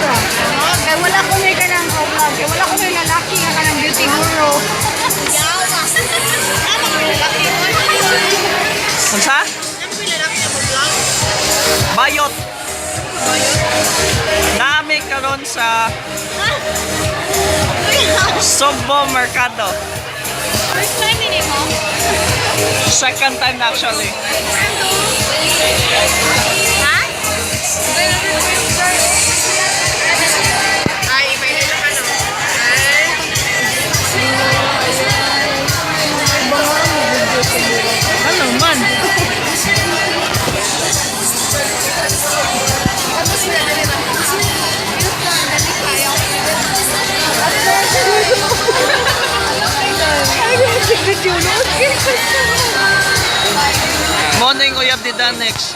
Siya. Kay wala ko may kanang vlog. Kay wala ko may lalaki nga kanang beauty guru. Yawa. Tama ko lalaki. Unsa? Ano ko lalaki na mo-vlog? Bayot. Nami karon sa Sugbo Mercado. First time ini mo? Second time na actually. Ha? Ay, iba yun ka no? Ay. Ano man? Ay, video no. Morning uyab ni Danex.